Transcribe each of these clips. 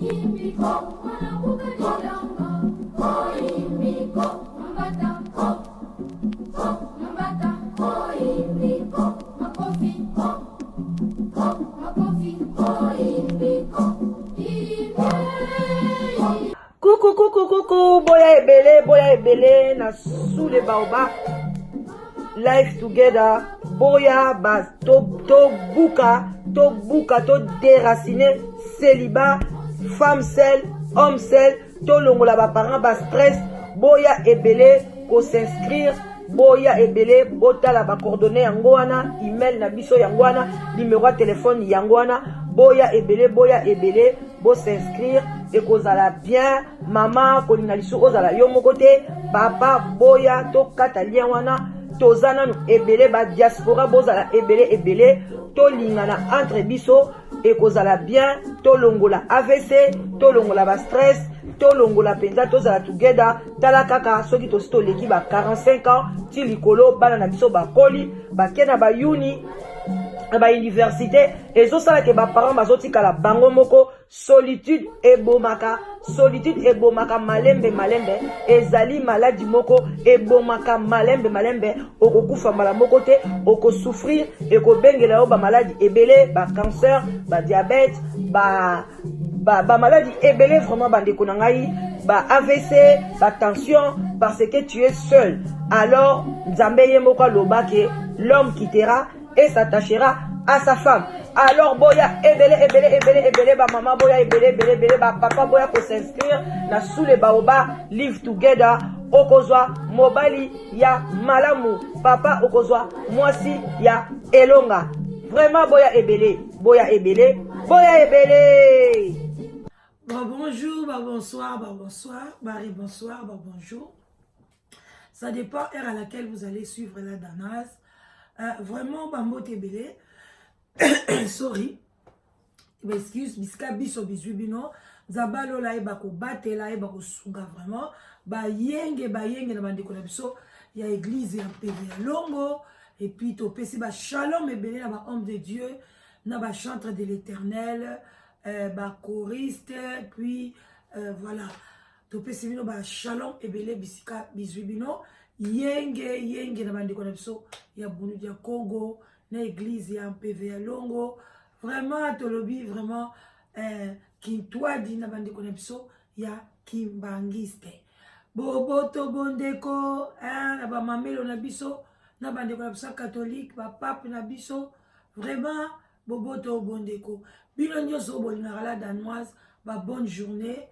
Coucou, coucou, coucou, boya ebele, boya ebele, na sous les baobabs, life together, boya ba to to buka, to buka, to déraciner, célibat, femme seule, homme seul, to longola ba parents ba stress, boya ebele ko s'inscrire, boya ebele botala ba coordonnées yango wana, email na biso yango wana, numéro ya téléphone yango wana, boya ebele, boya ebele. Bo s'inscrire ekozala bien. Mama kolinga lisusu ozala yo moko te, papa boya tokata lien wana, toza nanu ebele ba diaspora, bozala ebele ebele, tolingana entre biso ekozala bien. Tolongola AVC, tolongola ba stress, tolongola mpenza, tozala together. Tala kaka soki tosi toleki ba 45 ans ti likolo, bana na biso bakoli, bake na ba uni na ba université, ezosala ke ba parents bazotikala bango moko. Solitude ebomaka, solitude ebomaka malembe malembe, ezali maladi moko ebomaka malembe malembe. Okokufa mbala moko te, okosouffrir, ekobengela yo bamaladi ebele, ba cancer, ba diabète, ba ba maladi ebele. Vraiment bandeko na ngai, ba AVC, ba tension, parce que tu es seul. Alors Nzambe ye moko aloba ke l'homme quittera et s'attachera à sa femme. Alors boya ebele ebele ebele ebele, ba mama boya ebele ebele ebele, ba papa boya ko s'inscrire na sous les baobabs live together. Okozwa mobali ya malamu, papa okozwa mwasi ya elonga. Vraiment boya ebele, boya ebele, boya ebele. Ba bonjour, ba bonsoir, ba bonsoir, ba bonsoir, ba bonjour. Ça dépend heure à laquelle vous allez suivre la Danoise. Vraiment, bambote ebele. Sorry. Excuse, bisika biso bizwi bino. Nzambe alola yeba kobatela, yeba kosunga vraiment. Bayenge, bayenge na bandeko na biso ya église ya Mpeve ya Longo. Et puis topesi ba shalom ebele na ba homme de Dieu, na ba chantre de l'Éternel, ba choriste, puis voilà. Topesi bino ba shalom ebele bisika bizwi bino. Yenge yenge na bandeko na biso ya Bundu ya Congo na église ya Mpeve ya Longo. Vraiment tolobi vraiment kintwadi na bandeko na biso ya Kimbangiste. Boboto bondeko na ba mamelo na biso na bandeko na biso ya catholique, ba pape na biso, vraiment boboto bondeko. Bino nyonso bolingaka la Danoise, ba bonne journée.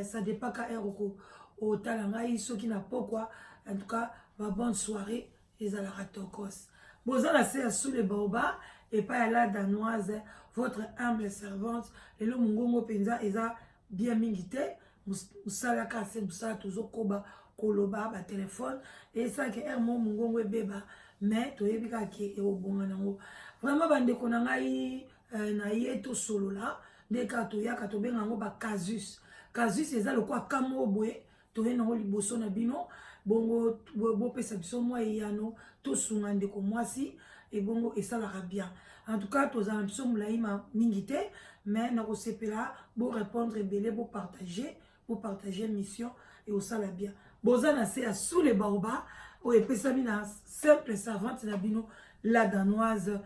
Ça dépend ka heure oko otala ngai, soki na pokwa, en tout cas ba bonne soirée ezalaka tokos. Boza na se ya sous le baobab epai ya la Danoise, votre humble servante. Lelo mongongo mpenza eza bien mingi te, mosala kaka se mosala, tozokoba koloba ba téléphone esalaka heure moko mongongo ebeba, mais toyebi kaka ke ekobonga nango. Vraiment bandeko na ngai, na ye tosolola nde kaka toyaka, tobenga yango ba casus. Casus eza lokola ka moko boye toye nango liboso na bino, bongo bopesa biso mwa eyano, tosunga ndeko mwasi, ebongo esalaka bien. En tout cas tozala na biso molai mingi te, mais nakosepela borépondre ebele, bopartage, bopartage mission ekosala bien. Boza na se ya sous le baobab oyo epesami na simple servante na bino la Danoise.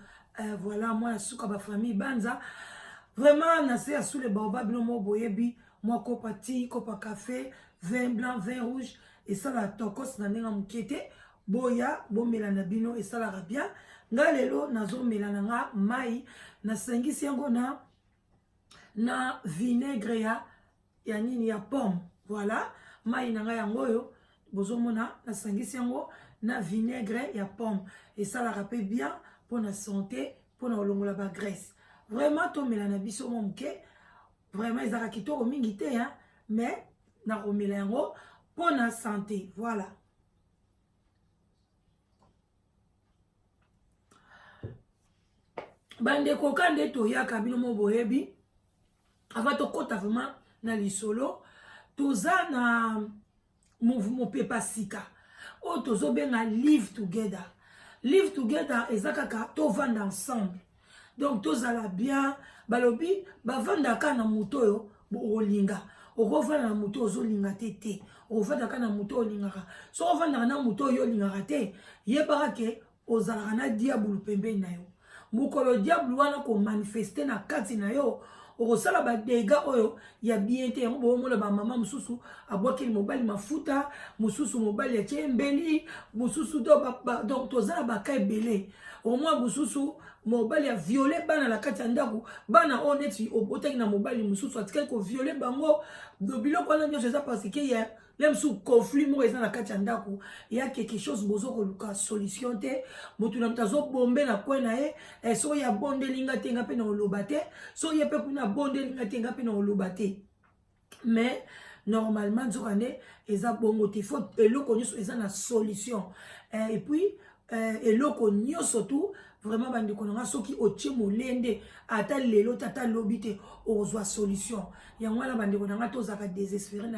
Voilà, mwana suka bafamille banza. Vraiment na se ya sous le baobab, bino moko boyebi, mwa kopa ti, kopa café, vin blanc, vin rouge esalaka tokos na ndenge moke te. Boya bomela na bino, esalaka bien. Nga lelo nazomela na nga mai, nasangisi yango na vinaigre ya nini, ya pomme. Voilà mai na ngai yango oyo bozomona, nasangisi yango na vinaigre ya pomme, esalaka mpe bien mpona santé, mpona kolongola bagraisse. Vraiment tomela na biso mwa moke, vraiment ezalaka kitoko mingi te hein? Mais nakomela yango mpona santé. Voilà bandeko, ka nde toyaka, bino mo boyebi. Avant tokɔta vraiment na lisolo, toza na mopepa sika oyo tozobenga live together. Live together eza kaka tovanda ensemble, donc tozala bien. Balobi bavandaka na moto oyo. Okolinga, okovanda na moto ozolinga te te, okovandaka na moto olingaka. Soki ovandaka na moto oyo olingaka te, yebaka ke ozalaka na diabulu pembeni na yo. Mokolo diabulu wana komanifeste na kati na yo, okosala badega oyo ya bien te. Yango boomona bamama mosusu abwakeli mobali mafuta, mosusu mobali atie mbeli, mosusu donc toza na baka ebele. Omwa mosusu mobali aviole bana na kati ya ndako, bana oyo neti obotaki na mobali mosusu atikali koviole bango. Biloko wana nyonso eza parce que ya le mosusu conflit moko eza na kati ya ndako, ya quelque chose bozo koluka solution te. Motu na moto azobombe na kwe na ye. Soki abondeli nga te, nga mpe na koloba te. Soki ye mpe kuna abondeli nga te, nga mpe na koloba te. Mais normalement, nzoka nde eza bongo te. Faut eloko nyonso eza na solution. Et puis eloko nyonso tu, vraiment, bandeko na nga, soki otie molende, ata lelo te, ata lobi te, okozwa solution. Yango wana, bandeko na nga, tozalaka désespéré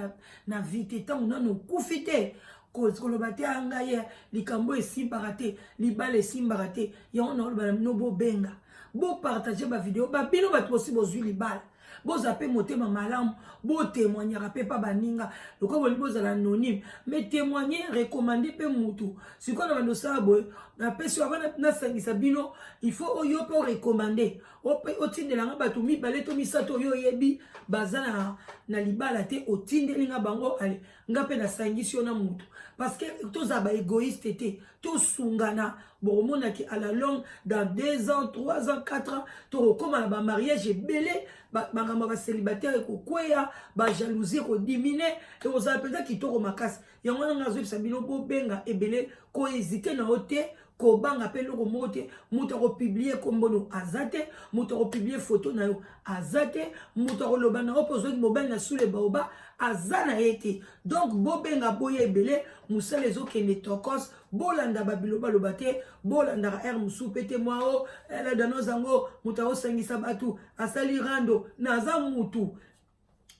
na vie te. Ntango nano okufi te, koloba te ngai ye likambo esimbaka te, libala esimbaka te. Yango na oloba na bino, bobenga, bopartage bavideo babino. Bato bosi bozwi libala, bozala mpe motema malamu, botémoignaka mpe mpa baninga. Lokola bolingi bozala anonyme, mais témoigne, recommande mpe mutu. Sikoyo na bando osala boye, napesi ava nasangisa bino, il faut oyo mpe orecommande, otindelanga bato mibale to misato oyo oyebi baza na libala te. Otindeli nga bango, ale nga mpe nasangisi yo na mutu, parce que tozala baégoïste te, tosungana. Bokomonaki à la longue, dans 2 ans, 3 ans, 4 ans, tokokóma na bamariage ebele, makambo ya bacélibataire ekokweya, bajalousie ekodiminuer, ekozala mpenza kitoko makasi. Yango wana nga azoyebisa bino, bobenga ebele, kohésiter na yo te, kobanga mpe eloko moko te. Moto akopublier kombo no aza te, moto akopublier foto na yo aza te, moto akoloba na yo mpo ozwaki mobali na sous le baobab aza na ye te. Donc bobenga, boya ebele, mosala ezokende tokos. Bolanda babilobaloba te, bolandaka aire mosusu mpe te. Mwa o la Danoise yango, moto aosangisa bato, asali rando. Naza mutu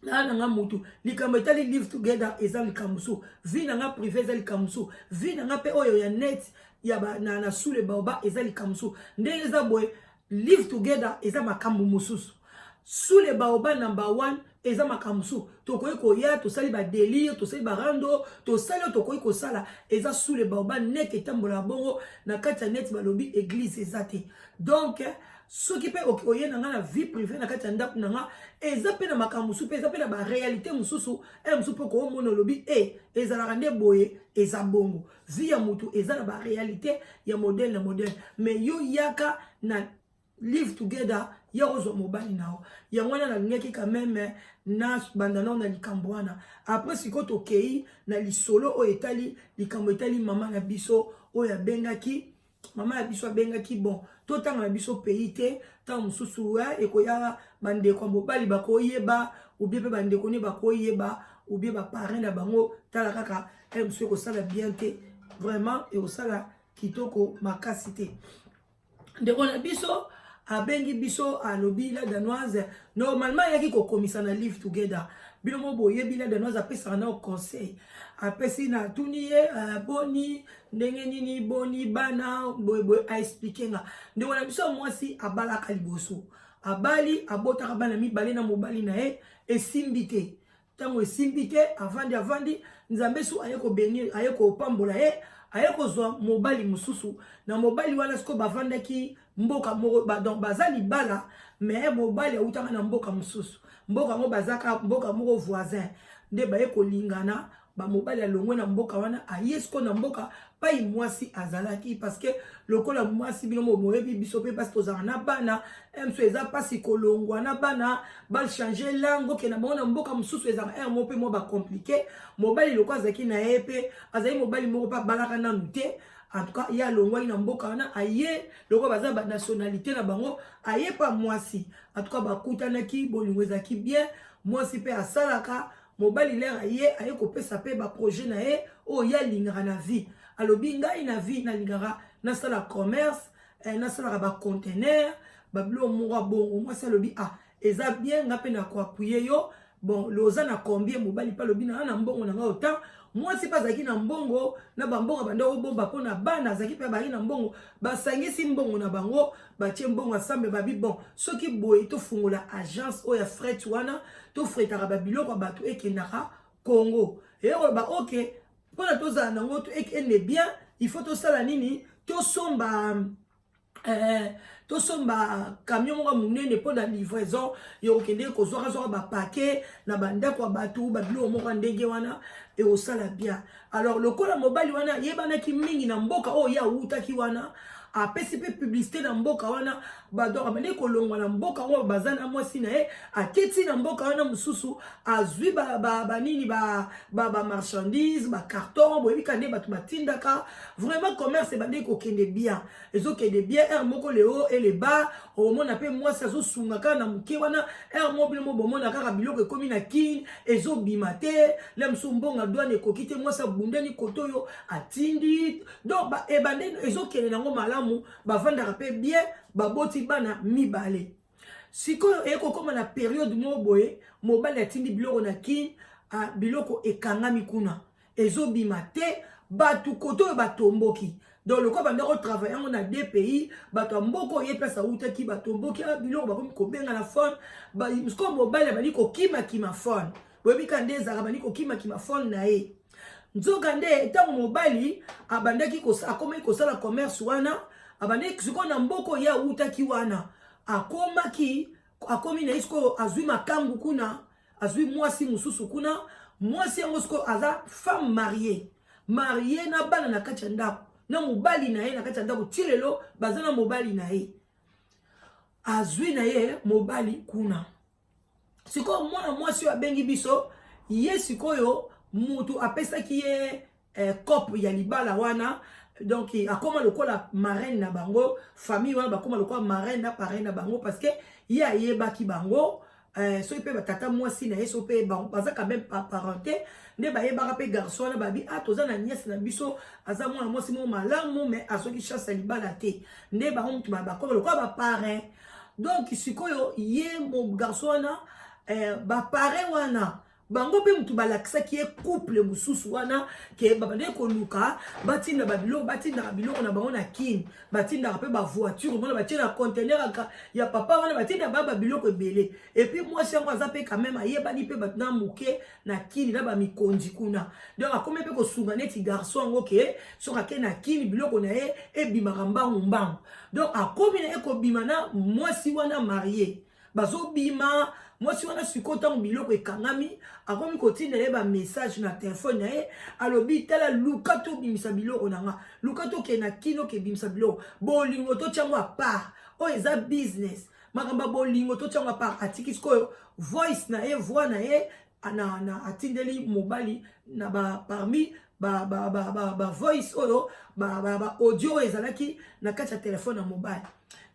naa na nga mutu. Likambo etali Live Together eza likambo mosusu, vie na nga privé eza likambo mosusu, vie na nga mpe oyo ya net ya ba, na sous le baobab eza likambo mosusu. Ndenge eza boye, Live Together eza makambo mosusu, sous le baobab number one eza makambo mosusu. Tokoki koya, tosali badélire, tosali barando, tosali oyo tokoki kosala, eza sous le baobab. Net etambolaka bongo na kati ya net, balobi église eza te. Donc soki mpe oye na nga na vie privée na kati ya ndako na nga, eza mpe na makambo mosusu, mpe eza mpe na baréalité mosusu e mosusu mpe koomona, olobi e ezalaka nde boye, eza bongo. Vie ya motu eza na baréalité ya modèle na modèle. Mais yo yaka na Live Together, ya kozwa mobali na yo. Yango wana nalingaki quand même na banda nao na likambo wana. Après sikoyo tokei na lisolo oyo etali likambo etali mama na biso oyo abengaki. Mama na biso abengaki, bon, totanga na biso pays te. Ntango mosusu ekoya, bandeko ya mobali bakoyeba, ou bien mpe bandeko ne bakoyeba, ou bien baparrain na bango. Tala kaka, mosusu ekosala bien te, vraiment ekosala kitoko makasi te. Ndeko na biso abengi biso, alobi: "La Danoise." Normalement ayaki kokomisa na Live Together. Bino mo boyebi, la Danoise apesaka na conseil, apesi na tuni ye boni, ndenge nini, boni bana boyeboye. Aexpliquer nga, ndeko na biso ya mwasi abalaka liboso, abali, abotaka bana mibale na mobali na ye, esimbi te. Ntango esimbi te, avandi, avandi, Nzambe su aye kobénir, aye kopambola ye, aye kozwa mobali mosusu. Na mobali wana sikoyo bavandaki mboka moko ba, donc baza libala, mais mobali awutaka na mboka mosusu. Mboka yango bazaka mboka moko voisin. Nde baye kolingana, bamobali alongwe na mboka wana, aye sikoyo na mboka pai mwasi azalaki, parce que lokola mwasi, bino mo boyebi, biso mpe mpasi, tozalaka na bana mosusu, eza mpasi kolongwa na bana, bachanger langue, okende bango na mboka mosusu, ezalaka aire moko mpe mwa bacompliqué. Mobali lokola azalaki na ye mpe azali mobali moko mpe abalaka nanu te. En tout cas, ye alongwaki na mboka wana, aye, lokola baza banationalité na bango, aye pa mwasi. En tout cas, bakutanaki, bolingo ezalaki bien, mwasi mpe asalaka. Mobali lere aye, aye kopesa mpe baprojet na ye oyo ye alingaka na vie. Alobi: "Ngai na vie nalingaka nasala commerce, nasalaka baconteneur, babiloko moko ya bongo." Mwasi alobi: "Ah, eza bien, nga mpe nakoappuyer yo." Bon, loza na combien? Mobali mpe alobi na na mbongo na ngai autant. Mwasi mpe azalaki na mbongo na bambongo, banda kobomba mpo na bana, azalaki mpe abaki na mbongo. Basangisi mbongo na bango, batie mbongo ensemble. Babi: "Bon, soki boye, tofungola agence oyo ya fret wana, tofretaka babiloko ya bato ekendaka Congo." Eyekoloba: "Ok, mpona tozala nango ende bien, il faut tosala nini? Tosomba camion moko monene mpona livraison ya kokende kozwakazwaka bapaquets na bandako ya bato, babiloko moko ya ndenge wana ekosala bien." Alors, lokola mobali wana yebanaki mingi na mboka oyo ye awutaki wana, apesi mpe publicité na mboka wana. Badok abandi kolongwa na mboka oyo baza na mwasi na ye, aketi na mboka wana mosusu, azwi banini, bamarchandise, bacarton. Boyebi ka nde bato batindaka. Vraiment, commerce ebandeki kokende bien, ezokende bien. Heure moko leo eleba, omona mpe mwasi azosunga kaka na moke wana. Heure moko bino mo bomona kaka biloko ekómi na Kine, ezobima te. Le mosusu mbongo douane ekoki te, mwasi abundani kote oyo atindi. Donc ebande ezokende nango malamu, bavandaka mpe bien, baboti bana mibale. Sikoyo eye kokóma na période moko boye, mobali atindi biloko na Kine, biloko ekangami kuna, ezobima te. Bato kote oyo batomboki. Donc lokola banda kotravailler yango na deux pays, bato ya mboka oyo ye place awutaki batomboki. Biloko bakomi kobenga na phone. Sikoyo mobali abandi kokimakima phone. Boyebi ka nde ezalaka, bandi kokimakima phone na ye. Nzoka nde ntango mobali abandaki, akomaki kosala commerce wana, abandaki sikoyo na mboka oyo ye awutaki wana, akomaki, akomi na ye sikoyo, azwi makambu kuna, azwi mwasi mosusu kuna. Mwasi yango sikoyo aza femme mariée, mariée na bana na kati ya ndako, na mobali na ye na kati ya ndako. Ti lelo baza na mobali na ye. Azwi na ye mobali kuna. Sikoyo mwana mwasi oyo abengi biso, ye sikoyo mutu apesaki ye cope ya libala wana. Donc akóma lokola marraine na bango, famille wana bakóma lokola marraine na parrain na bango, parce que ye ayebaki bango. Soki mpe batata mwasi na ye, so mpe baza quand même parenté, nde bayebaka mpe garçon wana. Babi: "Ah, toza na nièce na biso, aza mwana mwasi moko malamu, mais azwaki chance ya libala te." Nde bango mutu bakóma lokola baparrain. Donc sikoyo ye mo garçon wana, baparrain wana, bango mpe motu balakisaki ye couple mosusu wana ke babandaki koluka batinda babiloko, batindaka biloko na bango na Kine, batindaka mpe bavoiture mona batie na conteneur ya papa wana, batinda ba babiloko ebele. Et puis mwasi yango aza mpe quand même ayebani mpe bato na moke na Kini, na bamikonzi kuna. Donc akomi mpe kosunga neti garçon yango ke soki ake na Kini, biloko na ye ebimaka mbangu mbangu. Donc akomi na ye kobima na mwasi wana mariée, bazobima. Mwasi wana sikoyo, ntango biloko ekangami, akomi kotinda ye bamessage na telefone na ye. Alobi: "Tala, luka tobimisa biloko na nga, luka tokende na Kino, okebimisa biloko. Bolingo totiango à part, oyo eza business. Makambo ya bolingo totiango à part." Atiki sikoyo voice na ye, voix na ye na atindeli mobali na ba parmi ba ba ba ba, ba voice oyo, ba audio oyo ezalaki na kati ya telefone ya mobali.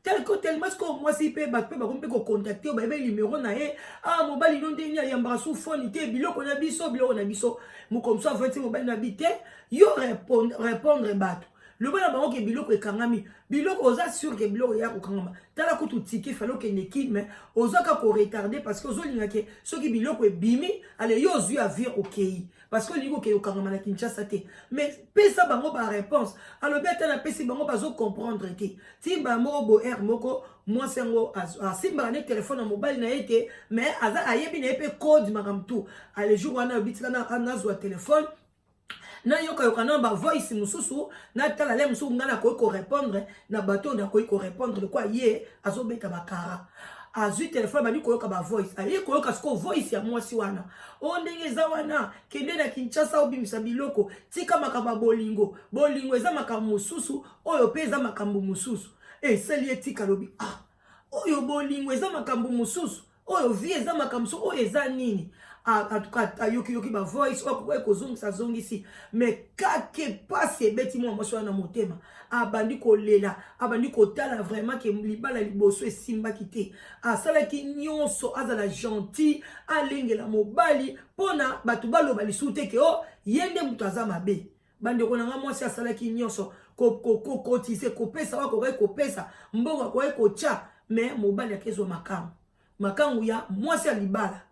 Tel que tellement sikoyo mwasi mpe bato mpe bakomi mpe kocontacter oyo bayebi numéro na ye. "Ah, mobali no ndenge ayambaka su phone te, biloko na biso, biloko na biso." Mokomoso avandi, mobali na bi te: "Yo répondre bato, loba na bango ke biloko ekangami. Biloko, oza sûr ke biloko eya kokangama? Tala kutu ticket, fallait okende Kine, mais oza kaka koretarder parce que ozolinga ke soki biloko ebimi, ale yo ozwi avion, okei, parce que olingi okende kokangama na Kinshasa te. Mais pesa bango baréponse." Alobi: "Ata napesi bango, bazocomprendre te." Timba moko bo aire moko, mwasi yango asimbaka ne telefone ya mobali na ye te, mais aza ayebi na ye mpe code, makambo tu. Ale jour wana alobi: "Tika nazwa telefone, nayokayoka na bavoice mosusu, natala le mosusu ngai nakoki korépondre na bato oyo nakoki korépondre." Lokwa ye azobeta bakara, azwi telefone, bandi koyoka bavoice. Aye koyoka sikoyo voice ya mwasi wana oyo: "Ndenge eza wana, kende na Kinshasa, obimisa biloko, tika makambo ya bolingo. Bolingo eza makambo mosusu, oyo mpe eza makambo mosusu." Esali ye tika, alobi: "Ah, oyo bolingo eza makambo mosusu, oyo vie eza makambo mosusu, oyo eza nini?" Atuka ayokiyoki bavoice oyo akoki kozongisa, azongisi, mais kake pasi ebeti mwa mwasi wana na motema. Abandi kolela, abandi kotala vraiment ke libala liboso esimbaki te. Asalaki nyonso, azala gentil, alengela mobali mpona bato baloba lisusu te ke o ye nde moto aza mabe. Bandeko na nga, mwasi asalaki nyonso, kocotiser, kopesa oyo akokaki kopesa, mbongo akokaki kotya, mais mobali akezwa makambo, makambo ya mwasi ya libala.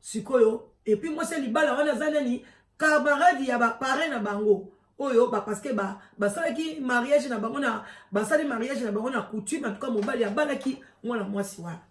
Sikoyo et puis mwasi ya libala wana aza nani? Camarade ya baparrain na bango oyo ba, parce que basalaki mariage na bango na basali mariage na bango na coutume. En tout cas, mobali abalaki mwana mwasi wana,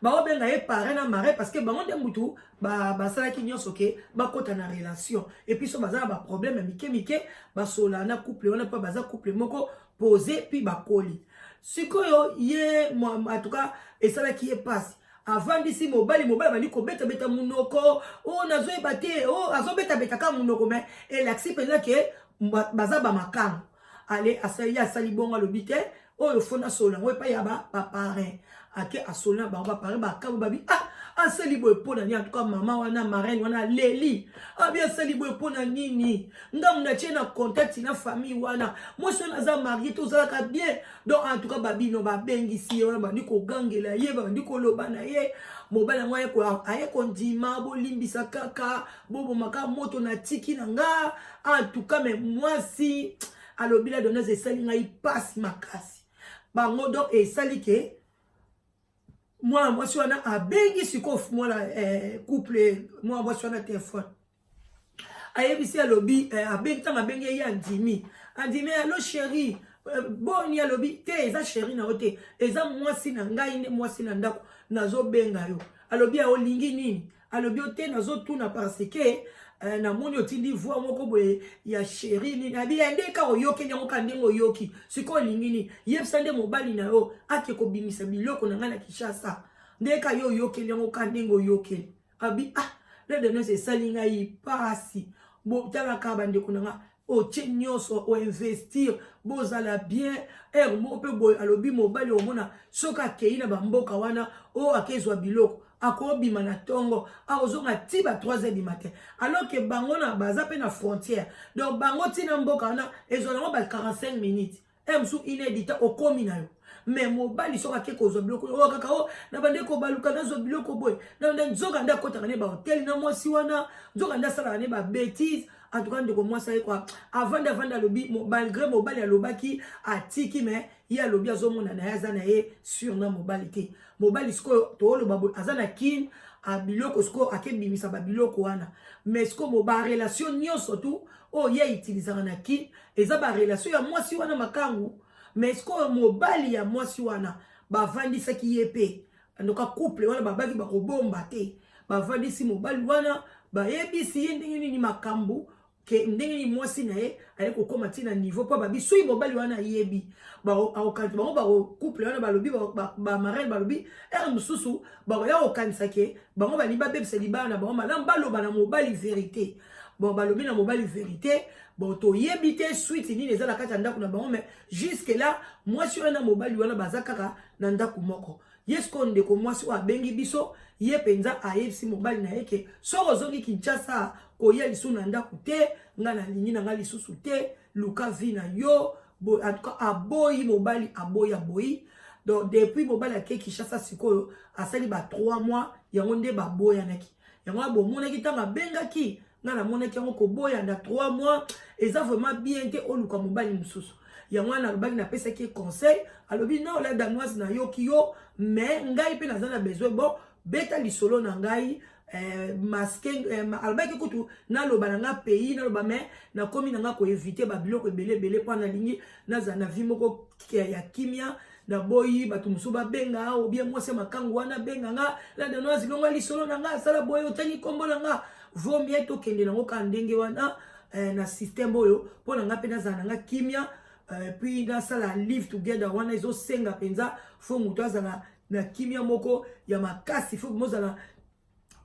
baobenga ye parrain na marraine, parce que bango nde mutu basalaki nyonso ke bakɔta na relation. Et puis so baza na baproblème ya mike mike, basola na couple wana, mpo baza couple moko posé. Puis bakoli sikoyo ye, en tout cas esalaki ye mpasi. Avandisi mobali, mobali abandi kobetabeta munoko o nazoyeba te, o azobetabeta kaka munoko, mais elakisi mpenza ke baza bamakango. Ale asali, ye asali bongo, alobi te oyo fo nasolola yango epai ya baparrain. Ake asoli na bango, baparrain bakambo, babi: "Ah, asali boye mpo na nini?" En tout cas, mama wana, marraine wana, aleli, abi: "Asali boye mpo na nini? Ngambu natie na contact na famille wana, mwasi wana aza marié, tozalaka bien." Donc en tout cas, babino babengisi ye wana, bandi kogangela ye, bandi koloba na ye. Mobali yango aye kondima: "Bolimbisa kaka, bobomaka moto, natiki na nga." En tout cas, mais mwasi alobi: "La Danoise, esali ngai mpasi makasi." Bango donc esali ke mwana mwasi wana abengi sikoyo mwana couple, mwana mwasi wana telefone, ayebisi, alobi abengi. Ntango abengi ye, andimi, andimi: "Allo chéri, boni?" Alobi: "Te, eza chéri na yo te, eza mwasi na ngai nde mwasi na ndako nazobenga yo." Alobi: "Olingi nini?" Alobi: "Yo te, nazotuna parce que namoni otindi voix moko boye ya chéri nini." Abi: "Ya nde kaka oyokeli yango kaka ndenge oyoki. Sikoyo olingi nini? Yebisa nde mobali na yo ake kobimisa biloko na ngai na Kinshasa, nde ka yo oyokeli yango kaka ndenge oyokeli." Abi: "Ah, la Danoise, esali ngai pasi." Botalaka, bandeko na nga, otie nyonso, oinvestir, bozala bien ere moko mpe boye. Alobi mobali omona soki akei na bamboka wana oyo akezwa biloko, akobima na ntongo, akozonga ti ba 3 heures du matin, alors que bango na baza mpe na frontière. Donc bango ntina mboka wana ezwa nango ba 45 minutes, e mosusu une heure du temps okomi na yo. Mais mobali soki ake kozwa biloko oyo kaka o na bande kobaluka, nazwa biloko boye na bande, nzoka nde akɔtaka ne bahôtel na mwasi wana, nzoka nde asalaka ne babêtises. En tout cas, ndeko mwasi aye kwa avandi, avandi, alobi malgré mobali alobaki atiki, mais ye alobi azomona na ye, aza na ye sur na mobali te. Mobali sikoyo tooloba boye aza na Kine, biloko sikoyo akebimisa babiloko wana. Mais sikoyo barelation nyonso tu oyo ye autilisaka na Kine eza barelation ya mwasi wana makangu. Mais sikoyo mobali ya mwasi wana bavandisaki ye mpe ndoka couple wana, babaki bakobomba te. Bavandisi mobali wana, bayebisi ye ndenge nini makambo ke ndenge nini mwasi na ye aye kokóma ntina niveau, mpo babi soki mobali wana ayebi akokanisa bango. Bacouple wana balobi, bamarraine balobi ere mosusu bakoya kokanisa ke bango balingi babebisa libala na bango. Malamu baloba na mobali vérité. Bon, balobi na mobali vérité. Bon, toyebi te suite nini eza na kati ya ndako na bango, mais jusque là mwasi wana na mobali wana baza kaka na ndako moko. Ye sikoyo ndeko mwasi oyo abengi biso, ye mpenza ayebisi mobali na ye ke soki ozongi Kinshasa, koya lisusu na ndako te, ngai nalingi na ngai lisusu te, luka vie na yo. En tout cas, aboyi, mobali aboyi, aboyi. Donc depuis mobali ake Kinshasa, sikoyo asali ba 3 mois, yango nde baboyanaki. Yango wana bomonaki ntango abengaki ngai, namonaki yango koboya na 3 mois eza vraiment bien te, oluka mobali mosusu. Yango wana alobaki, napesaki ye conseil. Alobi: "Non, la Danoise, nayoki yo, mais ngai mpe naza na besoin. Bon, beta lisolo na ngai masque." Alobaki kutu naloba na nga pays, naloba, mais nakomi na nga koéviter babiloko ebele ebele, mpo nalingi nazala na vie moko ya kimia. Naboyi bato mosusu babenga obie mwasi ya makangu wana abenga nga: "La Danoise, longo lisolo na nga, asala boye, otangi nkombo na nga." Vaut mieux tokende nango kaka ndenge wana na système oyo, mpo na nga mpe nazala na nga kimia. Puis nasala live together wana ezosenga mpenza fo moto azala na kimia moko ya makasi, fo mozala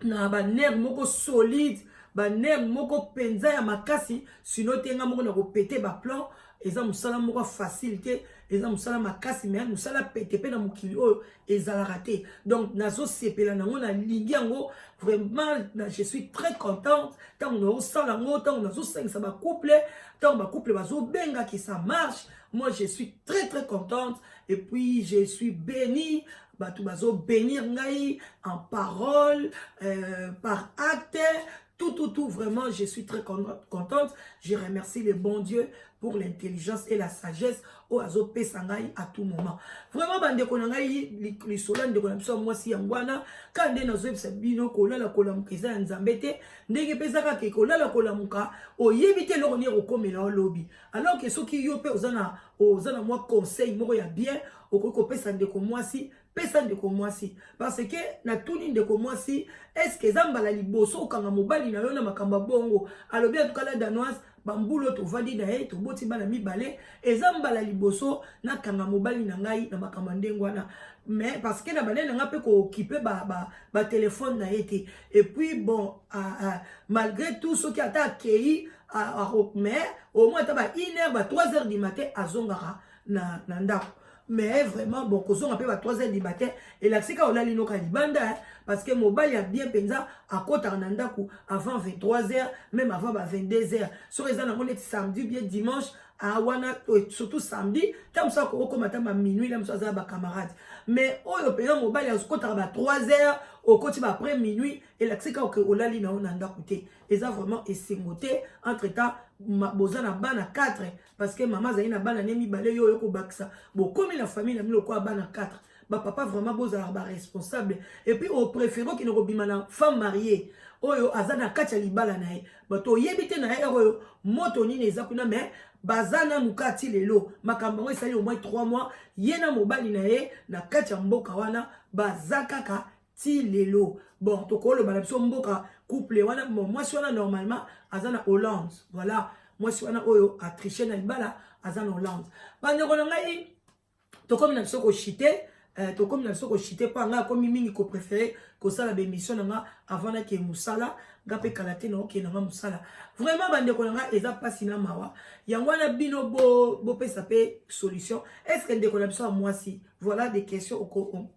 na banerf moko solide, banerf moko mpenza ya makasi. Sinon te, nga moko na kopéter baplombs. Eza mosala moko facile te, eza mosala makasi, mais mosala pete mpe na mokili oyo ezalaka te. Donc nazosepela nango, nalingi yango vraiment, je suis très contente ntango nazosala yango, ntango nazosangisa bacouple, ntango bacouple bazobengaki, ça marche. Moi, je suis très très contente et puis je suis bénie. Bato bazobénir ngai en parole, par acte, tout tout. tout, vraiment, je suis très contente. Je remercie le bon Dieu pour l'intelligence et la sagesse oyo azopesa ngai à tout moment. Vraiment, bandeko na ngai, lisolo ya ndeko na biso ya mwasi yango wana. Kaka nde nazoyebisa bino, kolala kolamuka eza ya Nzambe te. Ndenge mpe eza kaka kolala kolamuka, oyebi te eloko nini ekokomela olobi. Alors que soki yo mpe oza na mwa conseil moko ya bien okoki kopesa ndeko mwasi, pesa ndeko mwasi. Parce que natuni ndeko mwasi: est-ce eza mbala liboso okanga mobali na yo na makambo ya bongo? Alobi: atukala la Danoise, bambula oyo tovandi na ye, toboti bana mibale, eza mbala liboso nakanga mobali na ngai na makambo ya ndenge wana. Mais parce que na bandeli na ngai mpe kookipe batelefone ba na ye te. Et puis bon, malgré tout, soki ata akei, mais au moins ata ba 1 heure, ba 3 heures du matin, azongaka na ndako. Mais vraiment, bon, kozonga mpe ba 3 heures du matin elakisi kaka olali noka libanda, parce que mobali ya bien mpenza akɔtaka na ndako avant 23 heures, même avant ba 22 heures. Soki eza nango neti samedi bien dimanche wana, surtout samedi, ta mosu akokoma ata ba minuit, la mosu aza na bacamarade. Mais oyo mpenza mobali akotaka ba 3 heures, okoti ba après minuit, elakisi kaka olali na yo na ndako te. Eza vraiment esengo te. Entre temps boza na bana 4, parce que mama azali na bana ne mibale, yo oyo kobakisa, bokomi na famille na bino lokola bana 4. Bapapa, vraiment, bozalaka baresponsable. Et puis opréféré okende kobima na femme mariée oyo aza na kati ya libala na ye. Bato oyebi te na ye oyo moto nini eza kuna. Mais baza nanu kati lelo, makambo yango esali au moins 3 mois. Ye na mobali na ye na kati ya mboka wana baza kaka ti lelo. Bon, tokoloba na biso mboka couple wana. Bon, mwasi wana normalement aza na Hollande. Voilà, mwasi wana oyo atriche na libala aza na Hollande. Bandeko na ngai, tokomi na biso koshite, tokomi na biso koshite mpo ngai akomi mingi kopréféré kosala baémission na nga avant nake mosala. Nga mpe kala te naokende nga mosala. Vraiment, bandeko na nga, eza mpasi na mawa. Yango wana bino bopesa mpe solution. Est ce que ndeko na biso ya mwasi, voilà des questions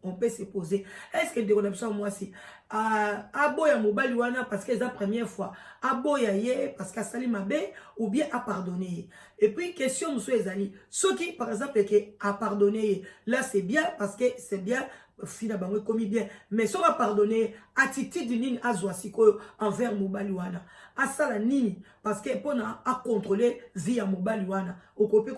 on peut se poser: est ce que ndeko na biso ya mwasi aboya mobali wana parce que eza première fois, aboya ye parce que asali mabe, ou bien apardonne ye? Et puis question mosusu ezali: soki par exemple ke apardonne ye, là c'est bien, parce que c'est bien, fi na bango ekomi bien. Mais soki apardonne ye, attitude nini azwa sikoyo envers mobali wana? Asala nini? Parce que mpona acontrôle vie ya mobali wana, okoki mpe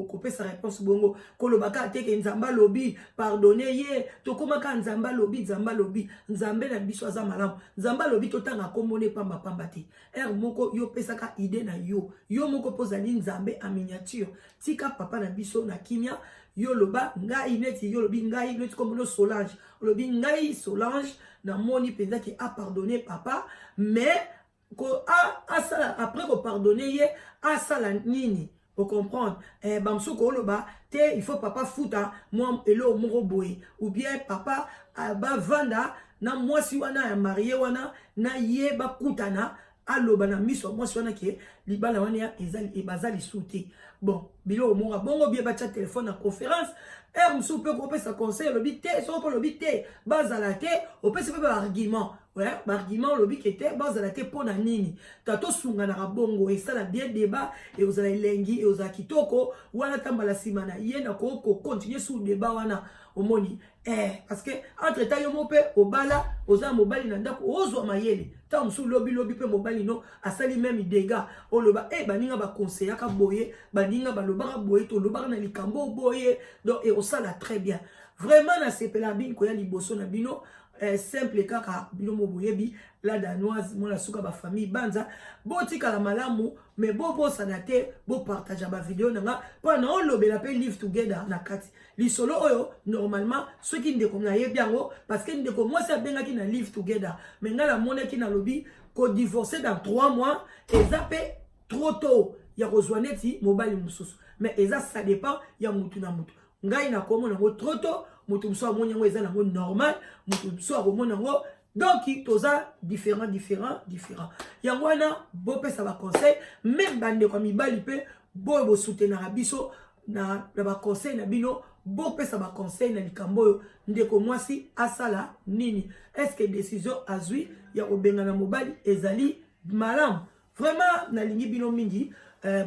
kopesa réponse bongo, koloba kaka te ke Nzambe alobi pardonne ye. Tokomaka Nzambe alobi, Nzambe alobi. Nzambe na biso aza malamu. Nzambe alobi, totanga komona pambapamba te. Ere moko yo opesaka idée na yo, yo moko mpo ozali Nzambe en miniature. Tika papa na biso na kimia. Yo loba ngai neti yo olobi ngai neti komona Solange, olobi ngai Solange, namoni mpenza ke apardonne papa. Mais ko asala, après kopardonne ye, asala nini? Ocomprendre, bamosusu koloba te: il faut papa futa mwa eloko moko boye, ou bien papa bavanda na mwasi wana ya mariée wana na ye, bakutana, aloba na miso ya mwasi wana ke libala wana eza baza lisu te. Bon, biloko moko bongo bie batya telefone na conférence. Heure mosusu mpe kopesa conseil, olobi te, soki mpe olobi te bazala te, opesi mpe baargument, baargument, olobi ke te, bazala te mpo na nini. Ta tosunganaka bongo, esala bien débat, ekozala elengi, ekozala kitoko wana. Tambala nsima na ye na kocontinue sur débat wana. Omoni, parce que entre temps yo mo mpe obala, oza mobali na ndako, ozwa mayele. Ntango mosusu lobilobi mpe mobali no asali même dégâts, oloba: e baninga bakonseyaka boye, baninga balobaka boye, tolobaka na likambo boye. Donc ekosala très bien. Vraiment, nasepela bino koya liboso na bino. Simple kaka, bino mo boyebi la Danoise, mwana suka bafamille banza. Botikala malamu, mais bobosana te bopartage bavideo na nga mpo na olobela mpe live together na kati lisolo oyo. Normalement, soki ndeko nayebi yango, parce que ndeko mwasi abengaki na live together, mais ngai namonaki, nalobi kodivorce dans 3 mois eza mpe trop tôt ya kozwa neti mobali mosusu. Mais eza, ça dépend ya mutu na mutu. Ngai nakomona yango trop tôt, moto mosusu amoni yango eza nango normal, moto mosusu akomona yango. Donc toza différent, différent, différent. Yango wana bopesa baconseil. Même bandeko ya mibali mpe boyo bosoutenaka biso na baconseil na bino, bopesa baconseil na likambo oyo. Ndeko mwasi asala nini? Est ce que décision azwi ya kobengana mobali ezali malamu? Vraiment, nalingi bino mingi.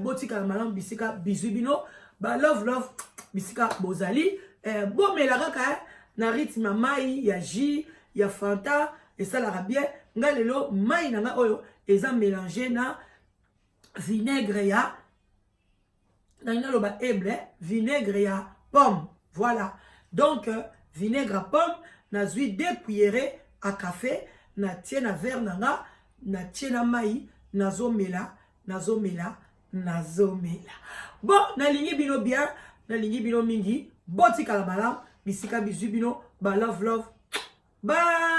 Botikala malamu bisika bizwi bino, ba love love bisika bozali. Bomela kaka na rythme ya mai, ya jus, ya Fanta. Esalaka bien. Nga lelo mai na nga oyo eza mélange na vinaigre ya, nalingi naloba eble, vinaigre ya pomme. Voilà, donc vinaigre ya pomme, nazwi 2 cuillerées à café, natie na verre na nga, natie na mai, nazomela, nazomela, nazomela. Bon, nalingi bino bien, nalingi bino mingi. Botikala malamu bisika bizwi bino. Ba love love, bye.